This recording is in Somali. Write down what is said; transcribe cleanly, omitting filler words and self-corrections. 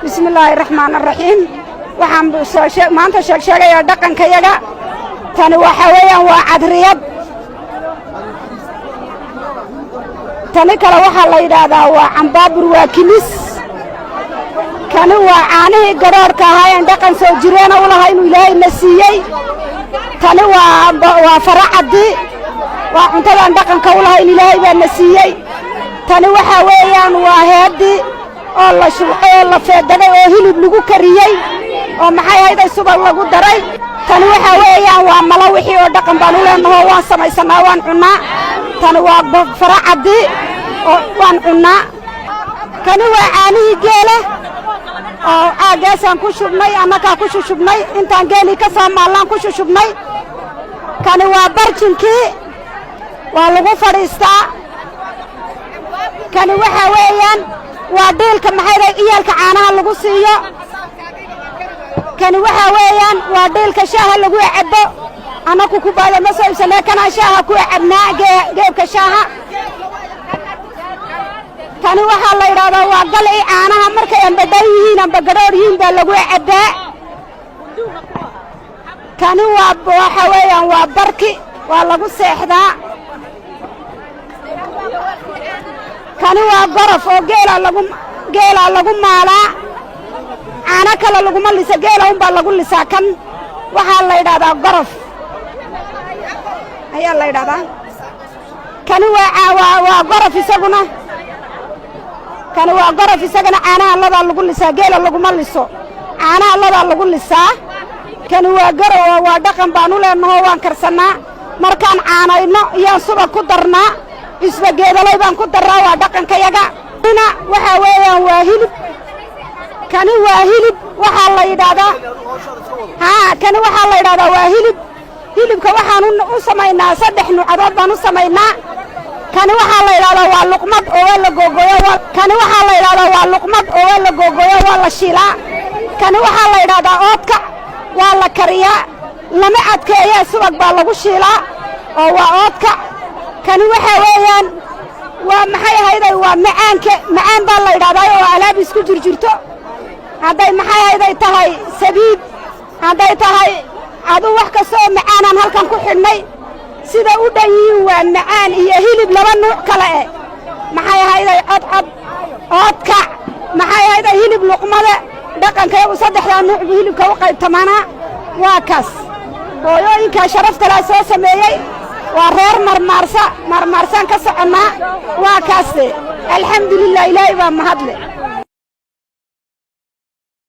Bismillaahi raxmaan raxiim. Waxaan maanta sheegsheegayaa dhaqankayaga. Tani waxa weeyaan waa cadriyad. Tani kale waxaa la yidhaahdaa waa cambaabur, waa kimis. Kani waa caanihii gadhoodhka ahaa een dhaqan soo jireena u lahaa inuu Ilaahayna siiyey. Tani waa faracaddi, waa cuntadaan dhaqanka u lahayn, Ilaahay baa na siiyey. Tani waxaa weeyaan waa heeddii oo la shulqay oo la feedagay oo hilib lagu kariyey oo maxay ahayday subag lagu daray. Tani waxaa weeyaan waa malo wixii oo dhaqan baan u leenahoo waan samaysannaa, waan cunnaa. Tani waa faracaddi oo waan cunnaa. Kani waa caanihii geela oo caaggaasaan ku shubnay, annagaa ku shushubnay intaan geelii ka soo maallaan ku shushubnay. Kani waa barjinkii, waa lagu fadhiistaa. Kani waxaa weeyaan waa dhiilka maxayday ciyaalka caanaha lagu siiyo. Kani waxaa weeyaan waa dhiilka shaaha lagu cabbo. Annaku kubaada ma soo iibsannee, kanaan shaaha ku cabnaa, geebka shaaha. Kani waxaa la yidhaahdaa waa galci caanaha, markay ambadhan yihiin amba gadhoodh yihiin baa lagu cabbaa. Kani waa waxa weeyaan waa barki, waa lagu seexdaa. Kani waa gorof oo geelaa lagu maalaa, caano kale laguma lisa, geela unbaa lagu lisaa. Kan waxaa la yidhaahdaa gorof ayaa la yidhahdaa. Kani waa gorof isaguna. Kani waa gorof isagana, caanaha ladaa lagu lisaa, geela laguma liso, caanaha ladaa lagu lisaa. Kani waa garow oo waa dhaqan baan u leennahoo waan karsannaa. Markaan caanayno iyaan subag ku darnaa, isbageedalay baan ku darnaa, waa dhaqankayaga. Ina waxaa weeyaan waa hilib. Kani waa hilib, waxaa la yidhaahdaa haa, kani waxaa la yidhahdaa waa hilib. Hilibka waxaan u samaynaa saddex nuucadood baan u samaynaa. Kani waxaa la yidhahdaa waa luqmad oo waa la googooyo. Kani waxaa la yidhahdaa waa luqmad oo waa la googooyo, waa la shiilaa. Kani waxaa la yidhahdaa oodkac, waa la kariyaa, lama adkeeya, subag baa lagu shiilaa oo waa oodkac. Kani waxaa weeyaan waa maxay ahayday waa macaanka, macaan baa la yidhahdaa oo alaab isku jirjirto, hadday maxay ahayday tahay sabiib, hadday tahay aduu wax kasta oo macaanaan halkan ku xidhnay. Sida u dhan yihiin waa macaan iyo hilib laba nuuc kale eh, maxay ahayday codcod, oodkac, maxay ahayday hilib luqmada. Dhaqankayagu saddexdaa nuuc buu hilibka u qaybtamanaa. Waa kaas hooyooyinkaa sharaftalaa soo sameeyey, waa reer Marmaarsa, Marmaarsaan ka soconnaa. Waa kaaste, alxamdulilah, Ilaahay baa mahadle.